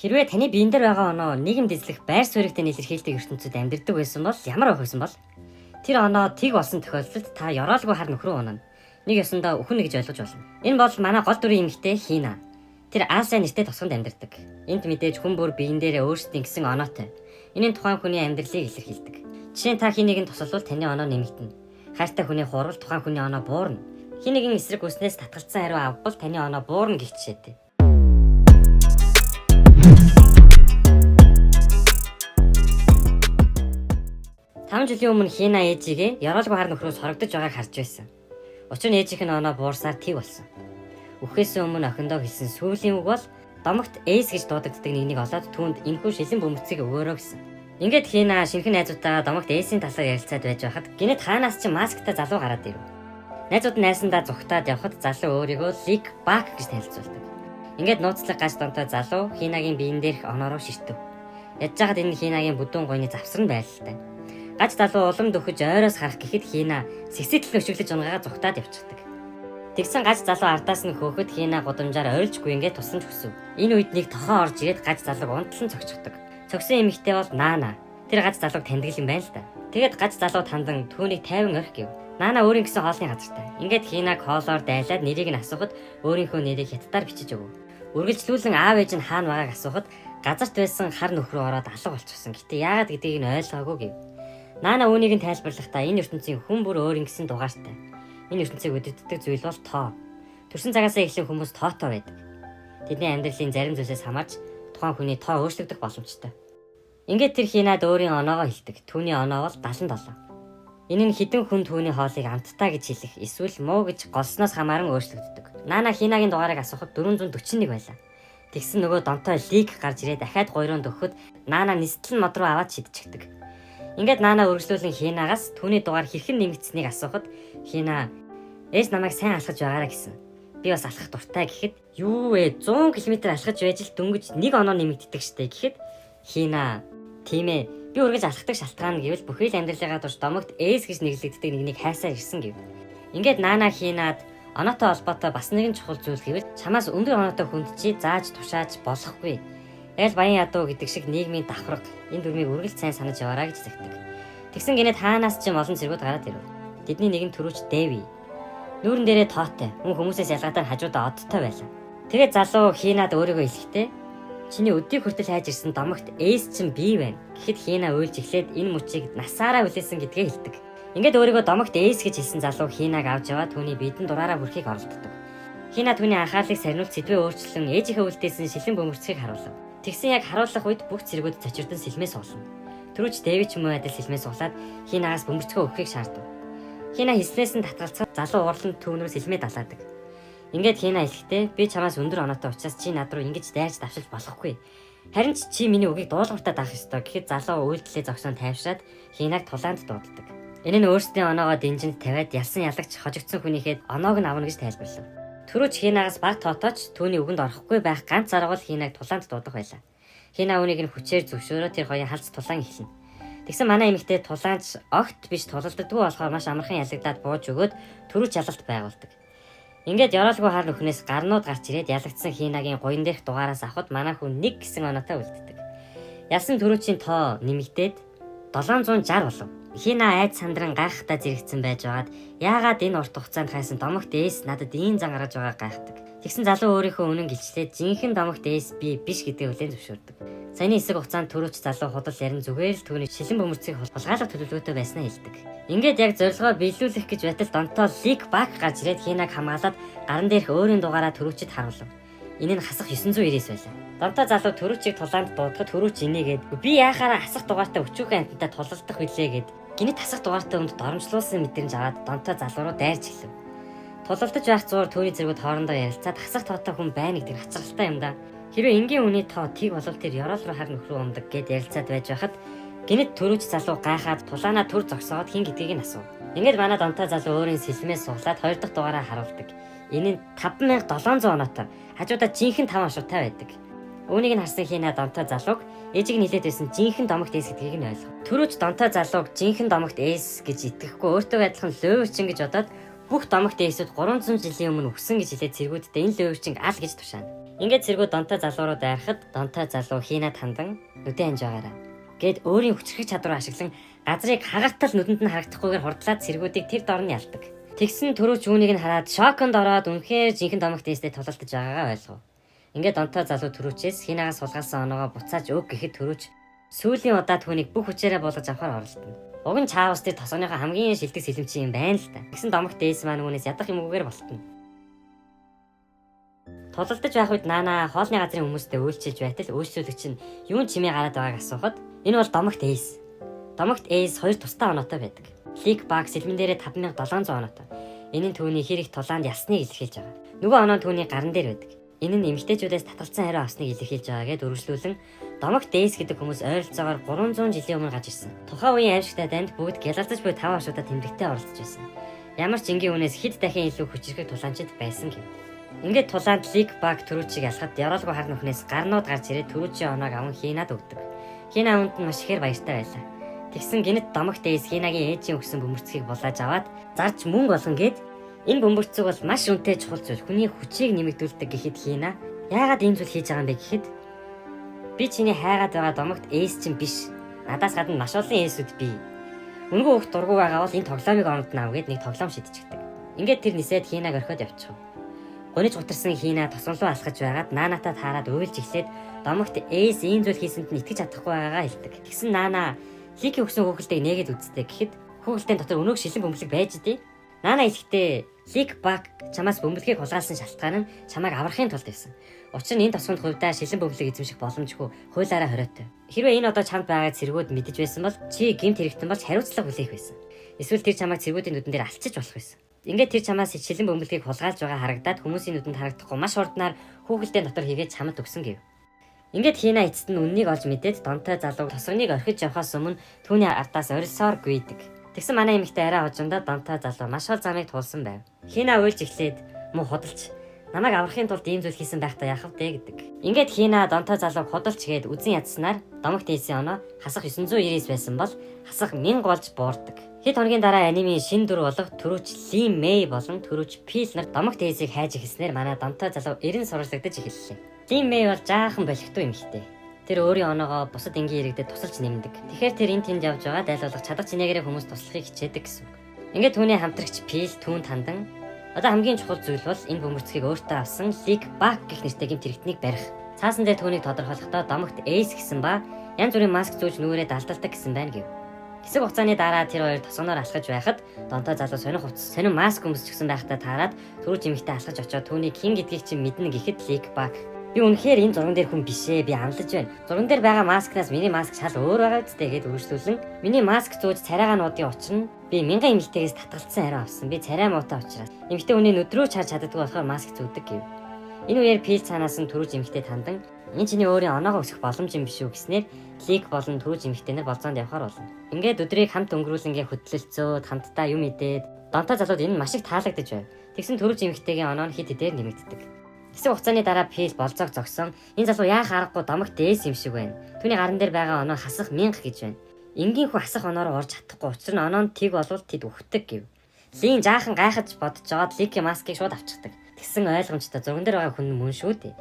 Хэрвээ таны биен дээр байгаа оноо нийгэмд эзлэх байр суурьтай илэрхийлдэг ертөнцид амьдардаг байсан бол ямар байх байсан бол? Тэр оноо тэг болсон тохиолдолд та ёроолгүй хар нөхрөө унана. Нэг ёсондоо үхнэ гэж ойлгож болно. Энэ бол манай гол дүрийн эмэгтэй Хина. Тэр Аасай нэртэй тосгонд амьдардаг. Энд мэдээж хүн бүр биен дээрээ өөрсдийн гэсэн оноотой. Энэ нь тухайн хүний амьдралыг илэрхийлдэг. Жишээ нь та хин нэгэн тусалвал таны оноо нэмэгдэнэ. Хайртай хүний хуурвал тухайн хүний оноо буурна. Хин нэгэн эсрэг үснээс татгалцсан хариу авбал таны оноо буурна гэх жишээтэй. Таван жилийн өмнө Хина ээжигээ ёроолгүй хар нөхрөөс хорогдож байгааг харж байсан. Учир нь ээжийнх нь оноо буурсаар тэг болсон. Үхээс өмнө охиндоо хэлсэн сүүлийн үг бол домогт Эйс гэж дуудагддаг нэгнийг олоод түүнд энэхүү шилэн бөмбөрцгийг өгөөрэй гэсэн. Ингээд Хина шинэхэн найзуудтайгаа домогт Эйсийн талаар ярилцаад байж байхад гинэт хаанаас ч масктай залуу гараад ирэв. Найзууд нь найсандаа зүхтаад явхад залуу өөрийгөө Лик Бак гэж танилцуулдаг. Ингээд нууцлаг гаж донтой залуу Хинагийн биен дээрх оноо руу ширтэв. Ядж байхад энэ Хинагийн бүдүүн гойны завсар нь байлалтай. Гаж залуу улам дөхөж ойроос харах гэхэд Хина сэгсэтэл өшиглөж унгаагаа зүхтаад явчихдаг. Тэгсэн гаж залуу ардаас нь хөөхөд Хина гудамжаар ойролжгүй ингээд тусламж хүсэв. Энэ үед нэг тохоо орж ирээд гаж залууг унтлан цогцохдаг. Цогсон эмэгтэй бол Наана. Тэр гаж залууг таньдаг юм байна л да. Тэгээд гаж залуу тандан түүнийг тайван орхи гэв. Наана өөрийн гэсэн хоолны газартай. Ингээд Хинаг хоолоор дайлаад нэрийг нь асуухад өөрийнхөө нэрийг хятадаар бичиж өгөв. Үргэлжлүүлэн аав ээж нь хаана байгааг асуухад газарт байсан хар нөхрөө ороод алга болчихсон. Гэтэ яагаад гэдгийг нь ойлгоогүй гэв. Наана үүнийг нь тайлбарлахдаа энэ ертөнцийн хүн бүр өөр ингэсэн дугаартай. Энэ ертөнцийг үдирддэг зүйл бол тоо. Төрсөн цагаасаа эхлэн хүмүүс тоотой байдаг. Тэдний амьдралын зарим зүйлсээс хамаарч тухайн хүний тоо өөрчлөгдөх боломжтой. Ингээд тэр Хинад өөрийн оноогоо хэлдэг. Түүний оноо бол 77. Энэ нь хідэн хүн түүний хоолыг амттай гэж хэлэх эсвэл муу гэж голсноос хамааран өөрчлөгддөг. Наана Хинагийн дугаарыг асуухад 441 байлаа. Тэгсэн нөгөө донтой лик гарч ирээд дахиад гуйруунд өгөхөд Наана нислэн мод руу аваад шидчихдэг. Ингээд Наана үргэлжлүүлэн Хинагаас түүний дугаар хэрхэн нэмэгдсэнийг асуухад Хина ээж намайг сайн алхаж байгаараа гэсэн. Би бас алхах дуртай гэхэд юу вэ 100 км алхаж байж л дөнгөж нэг оноо нэмэгддэг штэ гэхэд Хина тийм ээ би үргэлж алхдаг шалтгаан гэвэл бүхий л амьдралынхаа турш домогт Эс гэж нэрлэгддэг нэгнийг хайсаар ирсэн гэв. Ингээд Наана Хинад оноотой холбоотой бас нэгэн чухал зүйл гэвэл чамаас өндөр оноотой хүнд чи зааж тушааж болохгүй. Яг л баян ядуу гэдэг шиг нийгмийн давхарга энэ дүрмийг үргэлж сайн санаж яваарай гэж загтаг. Тэгсэн гинэт хаанаас ч юм олон цэргүүд гараад ирэв. Тэдний нэг нь түрүүч Дэви. Нүүрэн дээрээ тоотой, мөн хүмүүсээс ялгаатай хажуудаа одтой байлаа. Тэгээд залуу Хинад өөрийгөө хэлэхдээ чиний өдийг хүртэл хайж ирсэн домогт Эйс чинь би байна. Гэхэд Хина уйлж эхлээд энэ мөчийг насаараа хүлээсэн гэдгээ хэлдэг. Ингээд өөрийгөө домогт Эйс гэж хэлсэн залуу Хинаг авч яваад түүний биедэн дураараа хүрэхийг оролддог. Хина түүний анхаарлыг сарниулж сэдвээ өөрчлөн ээжийнхээ үлдээсэн шилэн бөмбөрцгийг харуулав. Тэгсэн яг харуулах үед бүх цэргүүд цочирдон сэлмээ суулна. Түрүүч Дэви ч юм уу адил сэлмээ суулаад Хинагаас бөмбөрцгөө өгөхийг шаардав. Хина хэлснээс нь татгалцаад залуу уурлан түүнрүү сэлмээ далаадаг. Ингээд Хина хэлэхдээ би чамаас өндөр оноотой учраас чи над руу ингэж дайрч давшилж болохгүй. Харин ч чи миний үгийг дуулууртаа даах ёстой гэхэд залуу үйлдэлээ зогсоон тайвшраад Хинаг тулаанд дууддаг. Энэ нь өөрсдийн оноогоо дэнжинд тавиад ялсан ялагч хожигдсон хүнийхээ оноог нь авна гэж тайлбарлав. Түрүүч Хинагаас баг тоотооч түүний үгэнд орохгүй байх ганц арга бол Хинаг тулаанд дуудах байлаа. Хина үүнийг нь хүчээр зөвшөөрөө тэр хоёрын халц тулаан эхэлнэ. Тэгсэн манай эмэгтэй тулаанч огт биш тулалддаггүй болохоор маш амархан ялагдаад бууж өгөөд түрүүч ялалт байгуулдаг. Ингээд ёроолгүй хар нүхнээс гарнууд гарч ирээд ялагдсан Хинагийн гуян дээрх дугаараас авахд манай хүн нэг гэсэн оноотой үлддэг. Ялсан түрүүчийн тоо нэмэгдээд 760 болов. Хина айд сандран гайхахтаа зэрэгцэн байж байгаад яагаад энэ урт хугацаанд хайсан домогт Эс надад ийм зан гаргаж байгааг гайхдаг. Тэгсэн залуу өөрийнхөө үнэн гэлчлээд жинхэнэ домогт Эс би биш гэдгээ хүлээн зөвшөөрдөг. Саяны хэсэг хугацаанд түрүүч залуу худал ярин зүгээр л түүний шилэн бөмбөрцгийг хулгайлах төлөвлөгөөтэй байснаа хэлдэг. Ингээд яг зорилгоо биелүүлэх гэж байтал донтоо Лик Бак гарч ирээд Хинаг хамгаалаад гаран дээрх өөрийн дугаараа түрүүчэд харуулав. Энэ нь хасах 999 байлаа. Донтоо залуу түрүүчийг тулаанд дуудахад түрүүч инээгээд би яахаараа хасах дугаартай өчүүхэн амьтантай тулалдах вүлээ гэд гинэт хасах дугаартай өмд доромжлуулсан мэдрэмж аваад донтоо залуу руу дайрч эхлэв. Тулалдаж байх зуур түүний зэргүүд хоорондоо ярилцаад хасах тоотой хүн байна гэдэг хацралтай юм да. Хэрвээ энгийн хүний тоо тийг болвол тэр ёроол руу хар нөхрөө ундаг гэд ярилцаад байж байхад гинэт түрүүч залуу гайхаад тулаанаа төр зогсоогоод хин гэдгийг нь асуув. Ингээд манай донтоо залуу өөрийн сэлмээ суглаад хоёр дахь дугаараа харуулдаг. Энэ нь 5700 оноотой. Хажуудаа жинхэнэ 5 ашуутай байдаг. Үүнийг нь харсан Хина донтоо залууг ээжийг нь хилээд байсан жинхэнэ домогт Эс гэдгийг нь ойлгов. Түрүүч донтоо залууг жинхэнэ домогт Эс гэж итгэхгүй өөртөө адилхан лөөвчин гэж бодоод бүх домогт Эсүүд 300 жилийн өмнө үхсэн гэж хэлээд цэргүүддээ энэ лөөвчинг ал гэж тушаана. Ингээд цэргүүд Донтой залуу руу дайрахад Донтой залуу Хинад хандан нүдэн анж байгаараа гэд өөрийн хүчрэх чадвараа ашиглан газрыг хагартал нүдэнд нь харагдахгүйгээр хурдлаад цэргүүдийг тэр дор нь ялдаг. Тэгсэн түрүүч үүнийг нь хараад шоконд ороод үнэхээр жинхэнэ Домогт Эйстэй тулалдаж байгаагаа ойлгов. Ингээд Донтой залуу түрүүчээс Хинагаас хулгайлсан оноогоо буцааж өг гэхэд түрүүч сүүлийн удаа түүнийг бүх хүчээрээ буулгаж авахар оролдоно. Уг нь Чаус тэр тосгоныхоо хамгийн шилдэг сэлэмчин юм байна л та. Тэгсэн Домогт Эйс маань үүнээс ядах юмгүйгээр болтно. Тулалдаж байх үед Нана хоолны газрын хүмүүстэй үйлчилж байтал үйлчлүүлэгч нь юун чимээ гараад байгааг асуухад энэ бол Домогт Эйс. Домогт Эйс хоёр тусдаа оноотой байдаг. Лик Баг сэлмэн дээрээ 5700 оноотой. Энэ нь түүний хэр их тулаанд ялсныг илэрхийлж байгаа. Нөгөө оноо нь түүний гаран дээр байдаг. Энэ нь эмэгтэйчүүдээс татгалцсан хариу авсныг илэрхийлж байгаа гэд үргэлжлүүлэн Домогт Эйс гэдэг хүмүүс ойролцоогоор 300 жилийн өмнө гарч ирсэн. Тухайн үеийн аимшигтай дайнд бүгд гялалзаж буй 5 ашуудаа тэмдэгтээ оролцож байсан. Ямар ч энгийн хүнээс хэд дахин илүү хүчирхэг тулаанчид байсан гэв. Ингээд тулаанд Лик Баг түрүүчийг ялахад ёроолгүй хар нүхнээс гарнууд гарч ирээд түрүүчийн оноог аван Хинад өгдөг. Хина үүнд нь маш ихээр баяртай байлаа. Тэгсэн гинэт Домогт Эйс Хинагийн ээжийн өгсөн бөмбөрцгийг булааж аваад зарж мөнгө олгон гээд энэ бөмбөрцөг бол маш үнэтэй чухал зүйл. Хүний хүчийг нэмэгдүүлдэг гэхэд Хина яагаад ийм зүйл хийж байгаа юм бэ гэхэд би чиний хайгаад байгаа Домогт Эйс чинь биш. Надаас гадна маш олон Эйсүүд бий. Үнэгүй өгөх дургүй байгаа бол энэ тоглоомыг оронд нь ав гэд нэг тоглоом шидчихдэг. Ингээд тэр нисээд Хинаг орхиод явчихв. Гуниж гутарсан Хина тосон руу алхаж байгаад Нанатаа таарад уйлж эхлээд Домогт Эйс ийм зүйл хийсэнд нь итгэж чадахгүй байгаагаа хэлдэг. Тэгсэн Нана Лики өгсөн хүүхэлдэйг нээгээд үзтээ гэхэд хүүхэлдэйн дотор өнөөх шилэн бөмбөлөг байж дээ. Нана хэлэхдээ Лик Баг чамаас бөмбөлгийг хулгайлсан шалтгаан нь чамайг аврахын тулд байсан. Учир нь энэ тосгонд хувьдаа шилэн бөмбөлөг эзэмших боломжгүй хуулиараа хориотой. Хэрвээ энэ одоо чамд байгаа цэргүүд мэдэж байсан бол чи гэмт хэрэгтэн болж хариуцлага хүлээх байсан. Эсвэл тэр чамайг цэргүүдийн нүдэн дээр алчиж болох байсан. Ингээд тэр чамаас шилэн бөмбөлгийг хулгайлж байгаа харагдаад хүмүүсийн нүдэнд харагдахгүй маш хурднаар хүүхэлдэйн дотор хийгээд чамд өгсөн гэв. Ингээд Хина эцэст нь үннийг олж мэдээд Донтой залууг тосгоныг орхиж явхаас өмнө түүний ардаас орилсоор гүйдэг. Тэгсэн манай эмэгтэй арай хожимдоо Донтой залуу маш ол замыг туулсан байв. Хина уйлж эхлээд муу худалч намайг аврахын тулд ийм зүйл хийсэн байхдаа яах вэ гэдэг. Ингээд Хина Донтой залууг худалч гээд үзэн ядснаар Домогт Эйсийн оноо хасах 999 байсан бол хасах 1000 болж буурдаг. Хэд хоногийн дараа анимын шин дүр болох түрүүч Ли Мэй болон түрүүч Пил нар Домогт Эйсийг хайж эхэлснээр манай Донтой залуу эрен сурвалжлагдаж эхэллээ. Ли Мэй бол жаахан болохтой эмэгтэй. Тэр өөрийн оноогоо бусад энгийн иргэдэд тусалж нэмдэг. Тэгэхээр тэр энэ тэнд явж байгаа дайлуулах чадах чинээгээрээ хүмүүс туслахыг хичээдэг гэсэн үг. Ингээд түүний хамтрагч Пил түүнд хандан одоо хамгийн чухал зүйл бол энэ бөмбөрцгийг өөртөө авсан Лик Бак гэх нэртэй гэмт хэрэгтнийг барих. Цаасан дээр түүнийг тодорхойлохдоо Домогт Эйс гэсэн ба янз бүрийн маск зүүж нүрээ далдалдаг гэсэн байна гэв. Хэсэг хугацааны дараа тэр хоёр тосгоноор алхаж байхад Донтой залуу сонин хувцас, сонин маск өмсчихсэн байхдаа таарад түрүүч эмэгтэй алхаж очоод түүнийг хэн гэдгийг чинь мэднэ гэхэд Лик Бак би үнэхээр энэ зурган дээр хүн биш ээ, би амлаж байна. Зурган дээр байгаа маскнаас миний маск шал өөр байгаа үсттэй гэд үргэлжлүүлэн миний маск зүүж царайгаа нуудын учир нь би мянган эмэгтэйгээс татгалцсан хариу авсан. Би царай муутай учраас эмэгтэй хүний нүд рүү ч харж чаддаггүй болохоор маск зүүдэг гэв. Энэ үеэр Пил цаанаас нь түрүүч эмэгтэй тандан энэ чиний өөрийн оноогоо өсөх боломж юм биш үү гэснээр Лик болон түрүүч эмэгтэй нар болзоонд явхаар болно. Ингээд өдрийг хамт өнгөрүүлэнгээ хөдлөлцөөд хамтдаа юм идээд Донтой залууд энэ нь маш их таалагдаж байв. Тэгсэн түрүүч эмэгтэйгийн оноо нь хэд хэдээр нэмэгддэг. Хэсэг хугацааны дараа Пил болзоог зогсон. Энэ залуу яах аргагүй Домогт Эйс юм шиг байна. Түүний гаран дээр байгаа оноо хасах 1000 гэж байна. Энгийн хүн хасах оноороо орж чадахгүй. Учир нь оноо нь тэг болвол тэд үхдэг гэв. Лин жаахан гайхаж бодож жоод Ликийн маскыг шууд авчихдаг. Тэгсэн ойлгомжтой зурган дээр байгаа хүн мөн шүү дээ.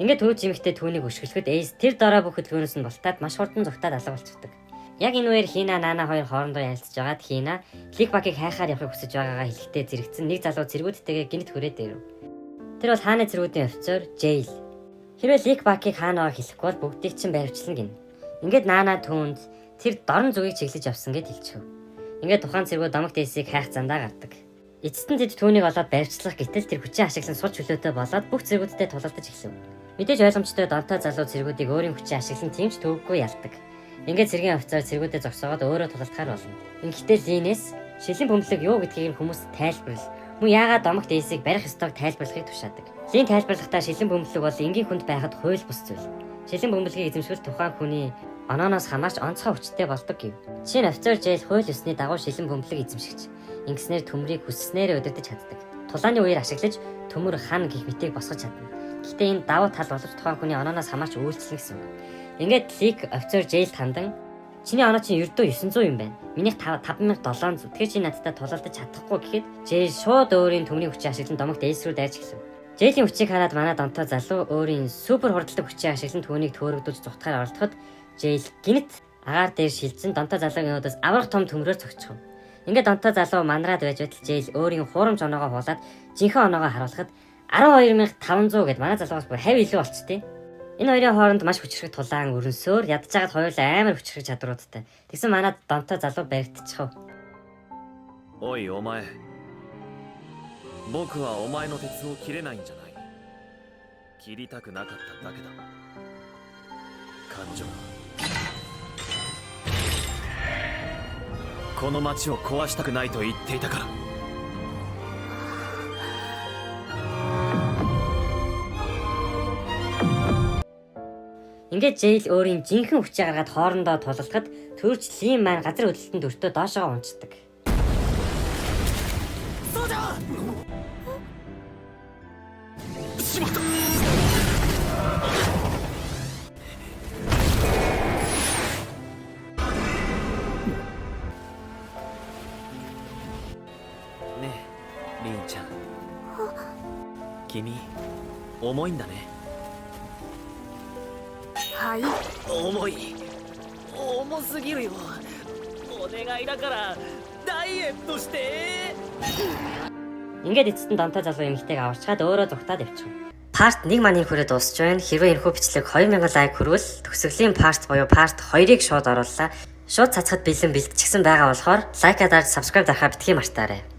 Ингээд түрүүч эмэгтэй түүнийг өшгөлөхөд Эйс тэр дорой бүх хөдөлгөөнөөс нь бултаад маш хурдан зүгтаад алга болчихдог. Яг энэ үеэр Хина Нана хоёр хоорондоо ярилцж байгаад Хина Лик Бакийг хайхаар явахыг хүсэж байгаагаа хэлэхдээ зэрэгцэн нэг залуу цэргүүдтэйгээ гинт хүрээд ирэв. Тэр бол хааны цэргүүдийн офицер Джейл. Хэрвээ Лик Бакийг хаана байгааг хэлэхгүй бол бүгдийг чинь баривчлана гинэ. Ингээд Нана түүнд тэр дорн зүгийг чиглэж явсан гэд хэлчихв. Ингээд тухайн цэргүүд Домогт Эйсийг хайх зандаа гардаг. Эцэст нь тэд түүнийг олоод баривчлах гэтэл тэр хүчээ ашиглан сул чөлөөтэй болоод бүх цэргүүдтэй тулалдаж эхлэв. Мэдээж ойлгомжтой Донтой залуу цэргүүдийг өөрийн хүчээ ашиглан тийм ч төвөггүй ялдаг. Ингээд цэргийн офицер цэргүүдэд зогсоогоод өөрөө тулалдахаар болно. Ингэхдээ Линээс шилэн бөмбөлөг юу гэдгийг нь хүмүүст тайлбарл. Мөн яагаад Домогт Эйсийг барих ёстойг тайлбарлахыг тушаадаг. Лин тайлбарлахдаа шилэн бөмбөлөг бол энгийн хүнд байхад хууль бус зүйл. Шилэн бөмбөлгийг эзэмшвэл тухайн хүний онооноос хамаарч онцгой хүчтэй болдог гэв. Жишээ нь офицер Жэйл хууль ёсны дагуу шилэн бөмбөлөг эзэмшигч. Ингэснээр төмрийг хүсснээрээ удирдах чаддаг. Тулааны үеэр ашиглаж төмөр хан гэх мэтийг босгож чадна. Гэхдээ энэ давуу тал боловч тухайн хүний онооноос хамаарч үйлчлэн гэсэн үг. Ингээд Лик офицер Жэйлд хандан чиний оноо чинь ердөө 900 юм байна. Минийх 5700. Тэгэхээр чи надтай тулалдаж чадахгүй гэхэд Жэйл шууд өөрийн төмрийн хүчийг ашиглан Домогт Эйс рүү дайрч эхлэв. Жейлийн хүчийг хараад манай Донтой залуу өөрийн супер хурдладаг хүчээ ашиглан түүнийг төөрөгдүүлж зугтахаар оролдоход Жейл гэнэт агаар дээр шилжин Донтой залуугийн өөдөөс аврах том төмрөөр цогцохов. Ингээд Донтой залуу манраад байж байтал Жейл өөрийн хуурамч оноогоо хуулаад жинхэнэ оноогоо харуулхад 12,500 гэд манай залуугаас бүр хавь илүү болчтой. Энэ хоёрын хооронд маш хүчрхэг тулаан өрнөсөөр ядаж байгаад хоёулаа амар хүчрхэг чадруудтай. Тэгсэн манай Донтой залуу баригдчихав. おいお前、僕はお前の鉄を切れないんじゃない。切りたくなかっただけだ。感情がこの町を壊したくないと言っていたから。 Ингээд Жейл өөрийн жинхэнэ хүчээ гаргаад хоорондоо тулалдахад төрч Лим маань газар хөдлөлтөнд өртөө доошоогоо унцдаг. しまった。ねえ、リンちゃん、君重いんだね。はい。重い、重すぎるよ。お願いだからダイエットして。 Ингээд эцэст нь Донтой залуу эмэгтэйг аварчгаад өөрөө зугтаад явчихв. Part 1 маань хүрээ дуусч байна. Хэрвээ энэхүү бичлэг 2000 лайк хүрвэл төгсгөлийн part буюу part 2-ыг шууд орууллаа. Шууд цацхад бэлэн бэлтчихсэн байгаа болохоор лайкаа дарж subscribe дарахаа битгий мартаарай.